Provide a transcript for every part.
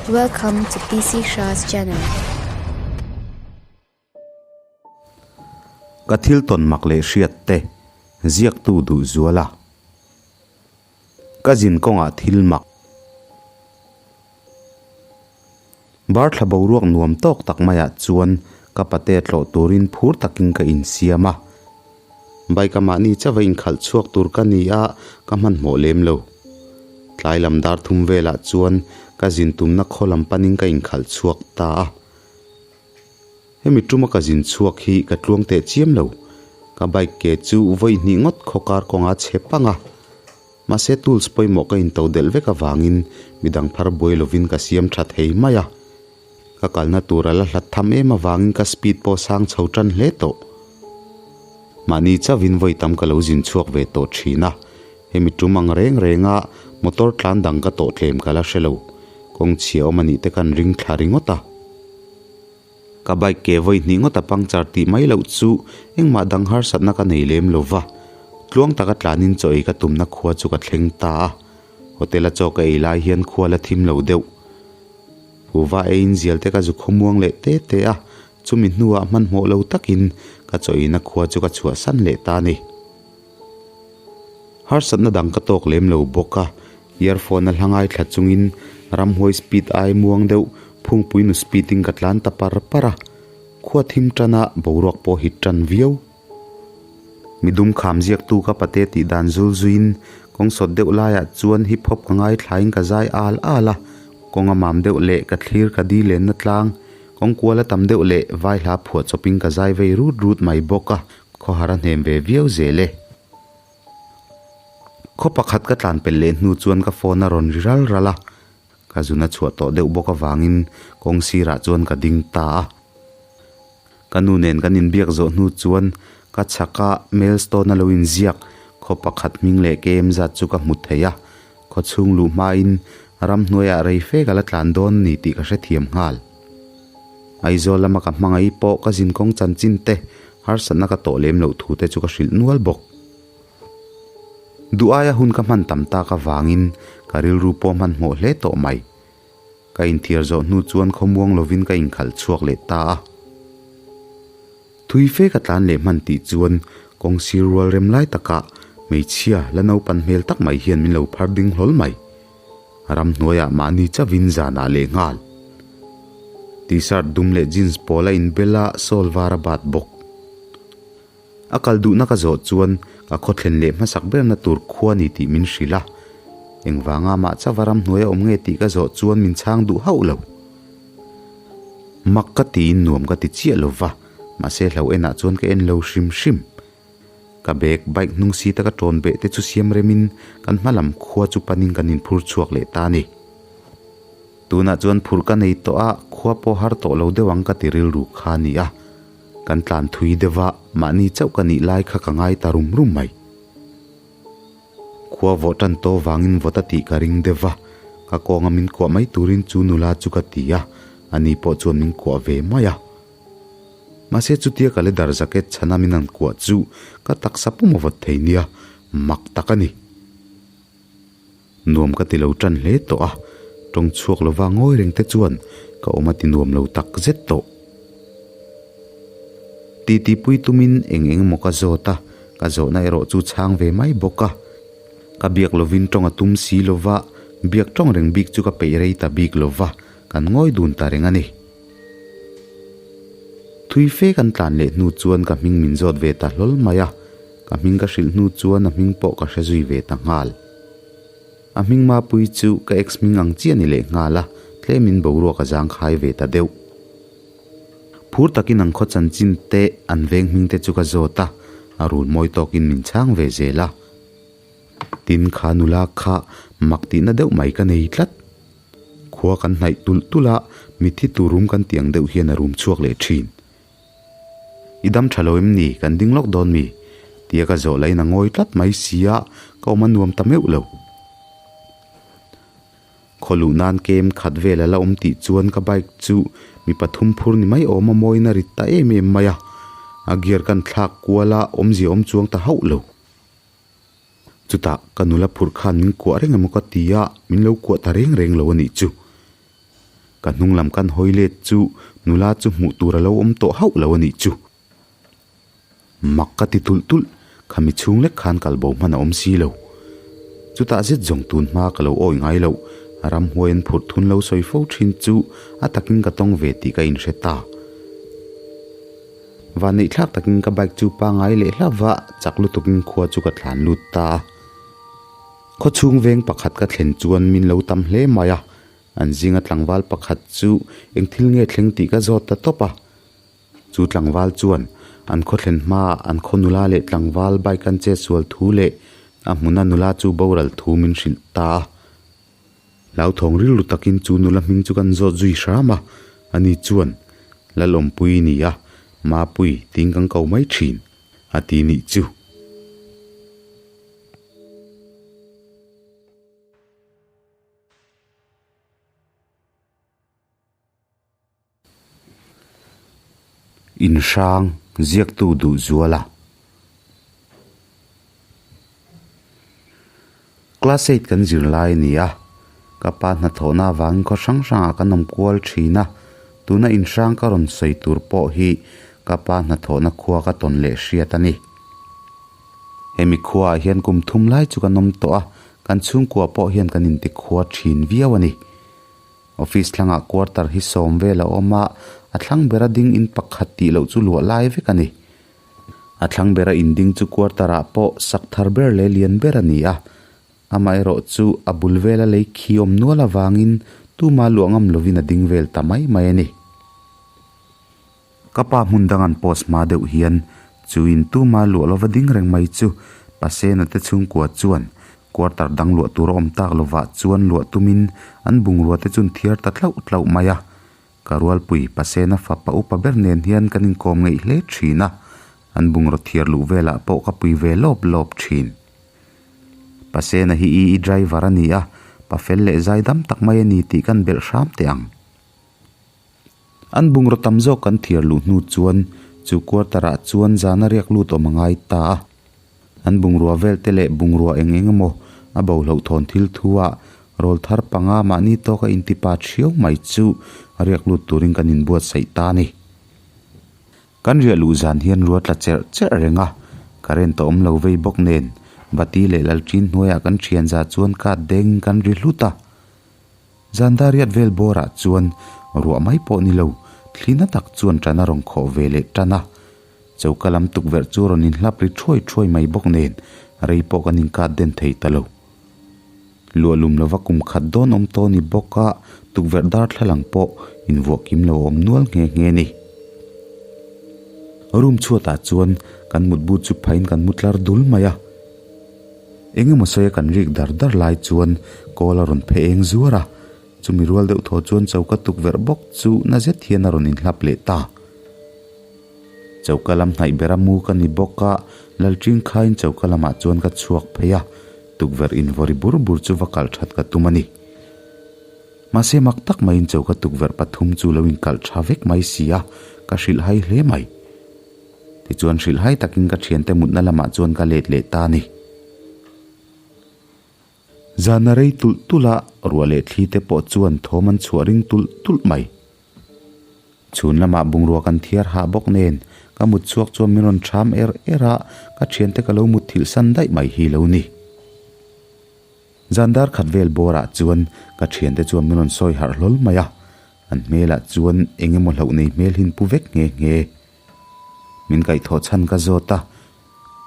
Welcome to PC Shah's channel. Ka thil tawn mak leh hriat te ziaktu duh zual a. Ka zin kawngah thil mak. Bar thla boruak nuam tawk tak maiah chuan ka pate tlawh turin phur takin ka insiam a. Bike a mahni chauha inkhalh chhuak tur ka ni a, ka hmanhmawh lem lo. Tlai lam dar thum velah chuan ka zin tumna khaw lam panin ka inkhalh chhuak ta a. Hemi tuma ka zin chhuak hi ka tluang teh chiam lo. Ka bike ke chu vawi hnih ngawt khaw kar kawnga chhe pang a. Mahse tools pawimawh ka into delh vek avangin midang phar buai lovin ka siam tha thei mai a. Ka kalna tur a la hlat tham em avangin ka speed pawh sang chho tan hle tawh. Mahni chauhin vawi tam ka lo zin chhuak ve tawh thin a, hemi tum ang reng renga motor tlan dang ka tawh tlem ka la hre lo. Kawng chhia awm anih te kan ring thla ringawt a. Ka bike ke vawi hnih ngawt a puncture tih mai loh chu engmah dang harsatna ka nei lem lo va, tluang taka tlanin chaw ei ka tumna khua chu ka thleng ta a, hotel a chaw ka ei lai hian khua la thim lo deuh. Huva eiin zial te ka zu khawmuang leh te te a, chumi hnuah hmanhmawh lo takin ka chaw eina khua chu ka chhuahsan leh ta a ni. Harsatna dang ka tawk lem lo bawk a, earphone a hla ngaithla chungin ramhuai speed ai muang deuh phungpui nu speed in ka tlan ta par par a, khua thim tana boruak pawh hit tan viau. Midum kham ziaktu ka pate tih dan zul zuiin kawng sawt deuh laiah chuan hip hop ka ngaithlain ka zai al al a, kawng a mam deuh leh ka thlir ka di lenna tlang, kawng kual a tam deuh leh vai hla phuah chawpin ka zai vei rut rut mai bawk a. Khawhar a hnem ve viau zel e. Khaw pakhat ka tlan pelh leh hnu chuan ka phone a rawn ri ral ral a, ka zun a chhuah tawh deuh bawk avangin kawng sirah chuan ka ding ta a. Ka nu nen kan inbiak zawh hnu chuan ka chhaka mailstone a lo inziak khaw pakhat hming leh kem zat chu ka hmu thei a, khaw chhung luh hmain ramhnuaiah rei fe ka la tlan dawn ni tih ka hrethiam nghal. Aizawl lama ka hmangaih pawh ka zinkawng chanchin te harsatna ka tawh lem loh thu te chu ka hrilh nual bawk. Duh aia hun ka hman tam tak avangin ka rilru pawh hmanhmawh hle tawh mai. Ka inthiar zawh hnu chuan khawmuang lovin ka inkhalh chhuak leh ta a. Thui fe ka tlan leh hman tih chuan kawng sir rual rem lai takah hmeichhia la naupan hmel tak mai hian min lo phar ding hlawl mai. Ramhnuaiah mahni chauhin zanah leh nghal. T-shirt dum leh jeans pawl a inbel a, sawl var a bat bawk. A kal duhna ka zawh chuan ka khawthlen leh hmasak berna tur khua ni tih min hrilh a. Engvanga mah chauha ramhnuai a awm nge tih ka zawh chuan min chhang duh hauh lo. Mak ka tiin nuam ka ti chiah lo va, mahse hlo enah chuan ka en lo hrim hrim. Ka bag, bike hnung si taka tawn beh te chu siam remin kan hma lam khua chu panin kan inphur chhuak leh ta a ni. Tunah chuan phurh ka nei tawh a, khua pawh har tawh lo deuh ang ka ti rilru kha a ni a. Kan tlan thui deuh va, mahni chauh ka nih lai kha ka ngai ta rum rum mai. Khua vawh tan tawh vangin vawt a tih ka ring deuh va, ka kawnga min kuah mai turin chu nula chu ka ti a, ani pawh chuan min kuah ve mai a. Mahse chutia ka leather jacket chhana min han kuah chu ka taksa pum a vawt thei nia, mak tak a ni. Nuam ka ti lo tan hle tawh a, tawng chhuak lova ngawi reng te chuan ka awm a ti nuam lo tak zet tawh. Titi pui tumin eng eng emaw ka zawt a, ka zawhna erawh chu chhang ve mai bawk a. Ka biak lovin tawng a tum si lova, biak tawng reng bik chu ka peih rei ta bik lova, kan ngawi dun ta reng a ni. Thui fe kan tlan leh hnu chuan ka hming min zawt ve ta hlawl mai a, ka hming ka hrilh hnu chuan a hming pawh ka hre zui ve ta nghal. A hming Mapui chu ka ex hming ang chiah ni leh nghal a, tlemin boruak a zang khai ve ta deuh. Phur takin an khaw chanchin te, an veng hming te chu ka zawt a, a rul mawi tawkin min chhang ve zel a. Tin kha nula kha mak tihna deuh mai ka nei tlat. Khua kan hnaih tulh tulh a, mitthi tur rum kan tih ang deuh hian a rum chhuak leh thin. I dam tha lo em ni? Kan ding lawk dawn mi? Tia ka zawh lahin a ngawi tlat mai si a, ka awm a nuam ta meuh lo. Khaw luh nan kem khat vel a la awm tih chuan ka bike chu mi pathum phur ni mai awm a mawiin a rit ta em em mai a, a gear kan thlak kual a, awmzia awm chuang ta hauh lo. Chutah ka nula phurh khan min kuah reng emaw ka ti a, min lo kuah ta reng reng lo a nih chu. Ka hnung lam kan hawi let chu nula chu hmuh tur a lo awm tawh hauh lo a nih chu. Mak ka ti tulh tulh, khami chhung lek khan kal bo hman a awm si lo. Chutah zet zawng tun hma ka lo awi ngai loh, ramhuai an phurh thun lo sawi fo thin chu a takin ka tawng ve tih ka inhre ta. Vanneih thlak takin ka bike chu pangai leh hlauh va chak lutukin khua chu ka tlan lut ta a. Khaw chhung veng pakhat ka thlen chuan min lo tam hle mai a, an zinga tlangval pakhat chu eng thil nge thleng tih ka zawt ta tawp a. Chu tlangval chuan an khaw thlen hmaah an khaw nula leh tlangval bike an chet sual thu leh a hmuna nula chu boral thu min hrilh ta a. Hlauthawng rilru takin chu nula hming chu kan zawt zui hram a, ani chuan, Lalawmpui ni a, Mapui tiin kan ko mai thin, a ti nih chu. Inhrang ziaktu duh zual a. Class eight kan zir lai a ni a, ka pa hnathawhna avangin khaw hrang hrangah kan awm kual thin a, tuna inhrang ka rawn sawi tur pawh hi ka pa hnathawhna khua ka tawn leh hriat a ni. Hemi khuaah hian kum thum lai chu kan awm tawh a, kan chhungkua pawh hian kan intikhua thin viau a ni. Office thlangah quarter hi sawm vel a awm a, a thlang bera ding in pakhat tih loh chu luah lai vek a ni. A thlang bera in ding chu quarter ah pawh sak thar ber leh lian ber a ni a, amaherawh chu a bul vela lei khi awm nual avangin tuma luah ngam lovin a ding vel ta mai mai a ni. Ka pa hmun dang an post hma deuh hian chu in tuma luah lova ding reng mai chu Pasena te chhungkua chuan quarter dang luah tur a awm tak lovah chuan luah tumin an bungrua te chun thiar ta tlauh tlauh mai a. Ka rualpui Pasena fapa upa ber nen hian kan inkawm ngeih hle thin a, an bungraw thiar luh velah pawh ka pui ve lawp lawp thin. Pasena hi EE driver a ni a, pa fel leh zaidam tak mai a ni tih kan belh hram teh ang. An bungraw tam zawk kan thiar luh hnu chuan chu quarter ah chuan zana riak lut awm a ngai ta a. An bungrua vel te leh bungrua eng eng emaw a bo hloh thawn thil thu ah rawl thar panga mahni tawka intipa thiau mai chu riak lut turin kan inbuatsaih ta a ni. Kan riah luh zan hian rua tla cherh cherh reng a, current a awm lo vei bawk nen bati leh lalṭin hnuaiah kan thian za chuan kat deng kan ri hlut a. Zandariat vel bawrah chuan ruah mai pawh ni lo, thli na tak chuan ṭan a rawn khawh ve leh ṭan a. Choka lam tukverh chu rawn inhlap ri ṭhuai ṭhuai mai bawk nen rei pawh kan inkat den thei ta lo. Luahlum lova kum khat dawn awm tawh ni bawk a, tukverh darthlalang pawh invuah kim lo a awm nual nghe nghe ni. Room chhuatah chuan kan mutbu chu phain kan mu tlar dul mai a. Eng emaw sawi a kan rik dar dar lai chuan kawl a rawn phe eng zuar a, chumi rual deuh thaw chuan choka tukverh bawk chu na zet hian a rawn inhlap leh ta. Choka lam hnaih bera mu ka ni bawk a, Lalṭing khaiin choka lamah chuan ka chhuak phei a, tukverh invawri bur bur chu va kalh that ka tum a ni. Mahse mak tak maiin choka tukverh pathum chu lo inkalh tha vek mai si a, ka hrilhhai hle mai. Tichuan hrilhhai takin ka thiante mutna lamah chuan ka let leh ta a ni. Zana rei tulh tulh a, ruah leh thli te pawh chuan thawm an chhuah ring tulh tulh mai. Chhun lamah bungrua kan thiar hah bawk nen, ka mut chhuak chuan min rawn ṭham er er a, ka thiante ka lo mut thilh san daih mai hi lo ni. Zan dar khat vel bawrah chuan ka thiante chuan min rawn sawi harh hlawl mai a, an hmelah chuan eng emaw hlauh nei hmel hin pu vek nghe nghe. Min kaihthawh chhan ka zawt a,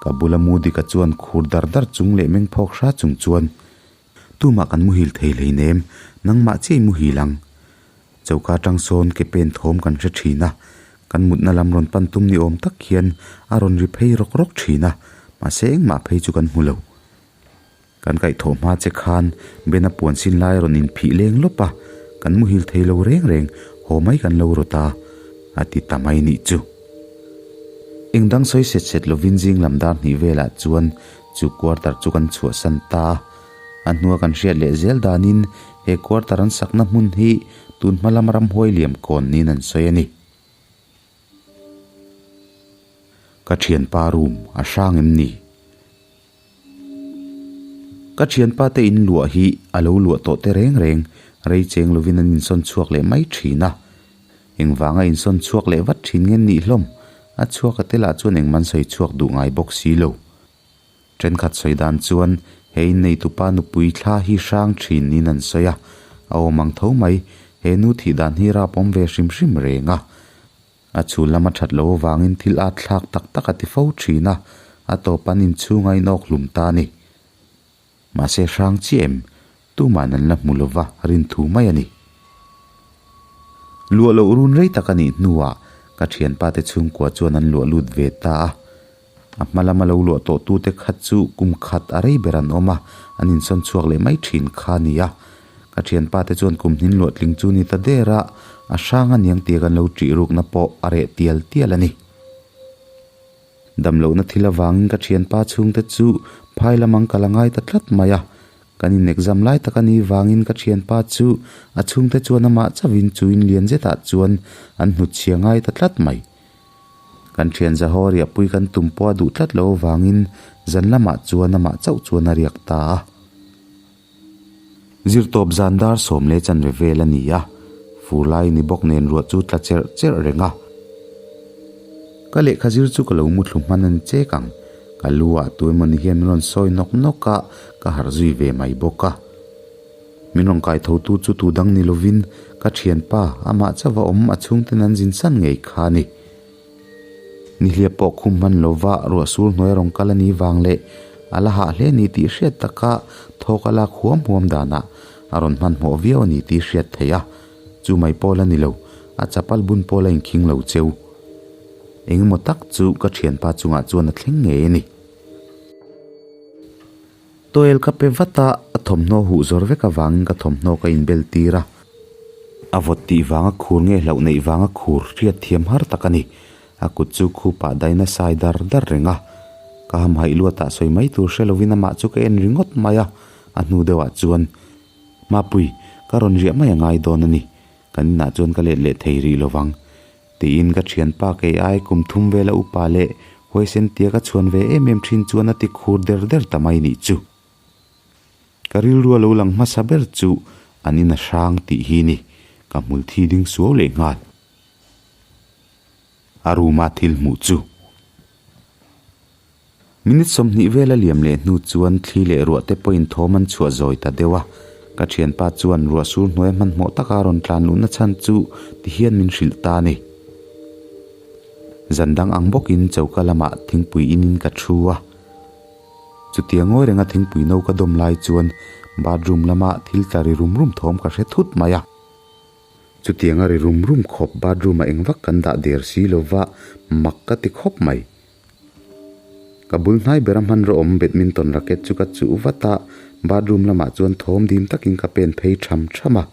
ka bula mu dika chuan khur dar dar chung leh meng phawk hra chung chuan, Tumah kan muhil thei hleinem, nangmah chiah i muhil ang. Choka atang sawn ke pen thawm kan hre thin a, kan mutna lam rawn pan tum ni awm tak hian a rawn ri phei rawk rawk thin a, mahse engmah phei chu kan hmu lo. Kan kaihthawh hma che khan Bena puan sin lai a rawn inphih leng lawp a, kan muhil thei lo reng reng, haw mai kan lo rawt a, a ti ta mai nih chu. Eng dang sawi set set lovin zing lam dar hnih velah chuan chu quarter chu kan chhuahsan ta a, a hnua kan hriat leh zel danin he quarter an sakna hmun hi tun hma lam ramhuai liam kawn niin an sawi a ni. Ka thianpa room a hrang em ni? Ka thianpa te in luah hi a lo luah tawh te reng reng. Rei cheng lovin an insawn chhuak leh mai thin a. Engvanga insawn chhuak leh vat thin nge nih hlawm? A chhuak a telah chuan engmah an sawi chhuak duh ngai bawk si lo. Thenkhat sawi dan chuan he inneitupa nupui thla hi hrang thin niin an sawi a, a awm ang tho mai. He nu thih dan hi rap awm ve hrim hrim reng a. A chhul lama that loh avangin thil at thlak tak tak a ti fo thin a, a tawp an inchhung a inawk hlum ta a ni. Mahse hrang chiah em? Tuman an la hmu lova rin thu mai a ni. Luah loh run rei tak a nih hnuah ka thianpa te chhungkua chuan an luah lut ve ta a. A hma lama lo luah tawh tute kha chu kum khat a rei ber an awm a, an insawn chhuak leh mai thin kha a ni a. Ka thianpa te chuan kum hnin luah tling chu ni ta der a, a hrang a niang tia kan lo ṭih rukna pawh a reh tial tial a ni. Damlohna thil avangin ka thianpa chhungte chu phai lam ang ka la ngai ta tlat mai a. Kan in exam lai tak a nih vangin ka thianpa chu a chhungte chuan amah chauhin chu in lian zetah chuan an hnutchhia ngai ta tlat mai. Kan thian Zaho a riahpui kan tum pawh a duh tlat loh avangin zan lamah chuan amah chauh chuan a riak ta a. Zirtawp zan dar sawm leh chanve vel a ni a, fur lai ni bawk nen ruah chu tla cherh cherh reng a. Ka lehkha zir chu ka lo muthlu hman a ni chek ang, ka lu ah tu emaw ni hian min rawn sawi nawk nawk a, ka harh zui ve mai bawk a. Min rawn kai tho tu chu tu dang ni lovin ka thianpa amah chauh a awm a chhungten an zin san ngei kha a ni. Nihliap pawh khum hman lova ruah sur hnuai a rawn kal a ni vang leh a la hah hle ni tih hriat taka thawk a lak huam huam danah a rawn hmanhmawh viau a ni tih hriat theih a, chu mai pawl a ni lo, a chapal bun pawl a inkhing lo cheu. Engemaw tak chu ka thianpa chungah chuan a thleng ngei a ni. Towel ka pe vat a, a thawmhnaw huh zawr vek avangin ka thawmhnaw ka inbel tir a. A vawt tih vanga khur nge hlauh neih vanga khur hriat thiam har tak a ni. A kut chu khupah dain a sai dar dar reng a. Ka hamhaih luatah sawi mai tur hre lovin amah chu ka en ringawt mai a, a hnu deuhah chuan, Mapui, ka rawn riah mai a ngai dawn a ni. Kan inah chuan ka let leh thei rih lovang. Tiin ka thianpa kei ai kum thum vela upa leh huaisen tia ka chhuan ve em em thin chuan a ti khur der der ta mai nih chu. Ka rilru a lo lang hmasa ber chu an in a hrang tih hi ni, ka hmul thi ding suau leh nghal. A room a thil hmuh chu. Minute 20 vela liam leh hnu chuan thli leh ruah te pawhin thawm an chhuah zawi ta deuh a. Ka thianpa chuan ruah sur hnuai hmanhmawh taka rawn tlan luhna chhan chu ti hian min hrilh ta a ni. Zan dang ang bawkin choka lamah thingpui inin ka thu a. Chutia ngawi renga thingpui no ka dawm lai chuan bathroom lama thil tla ri rum rum thawm ka hre thut mai a. Chutianga ri rum rum khawp bathroom-ah engvak kan dah der si lova mak ka ti khawp mai. Ka bul hnai bera hmanraw awm badminton racket chu ka chuh vat a, bathroom lamah chuan thawm dim takin ka pen phei tham tham a.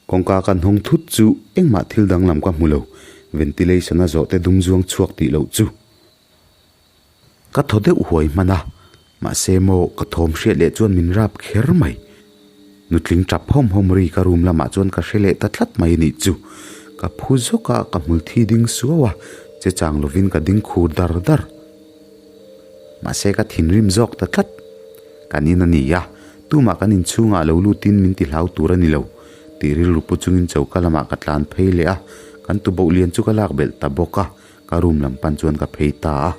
Kawngka kan hawng thut chu engmah thil danglam ka hmu lo, ventilation a zawh te dum zuang chhuak tih loh chu. Ka thaw deuh huai hman a, mahse maw ka thawm hriat leh chuan min rap kher mai. Nutling tap hawm hawm ri ka room lamah chuan ka hre leh ta tlat mai anih chu. Ka phu zawk a, ka hmul thi ding suau a, che chang lovin ka ding khur dar dar. Mahse ka thinrim zawk ta tlat. Kan in a ni a, tumah kan inchhungah lo lutin min ti hlau tur a ni lo tih rilru pu chungin choka lamah ka tlan phei leh a, kan tuboh lian chu ka lak belh ta bawk a, ka room lam pan chuan ka phei ta a.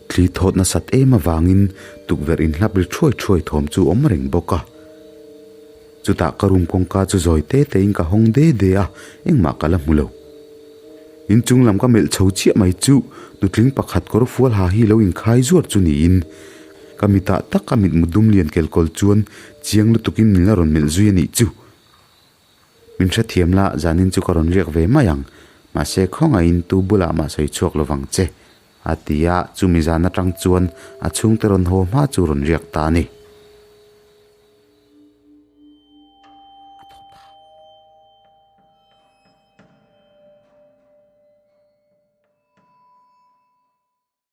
Thli thawt nasat em avangin tukverh inhlap ri thuai thuai thawm chu awm reng bawk a. Chutah ka room kawngka chu zawi te tein ka hawng de de a, engmah ka la hmu lo. Inchung lam ka melh chho chiah mai chu nutling pakhat kawr fual ha hi lo inkhai zuar chu niin ka mitah tak a mitmu dum lian kelkawl chuan chiang lutukin min la rawn melh zui a nih chu. Min hrethiam la, zanin chu ka rawn riak ve mai ang. Mahse, khawngaihin tu bulah mah sawi chhuak lo vang che, a ti a, chumi zan atang chuan a chhungte rawn haw hma chu rawn riak ta a ni.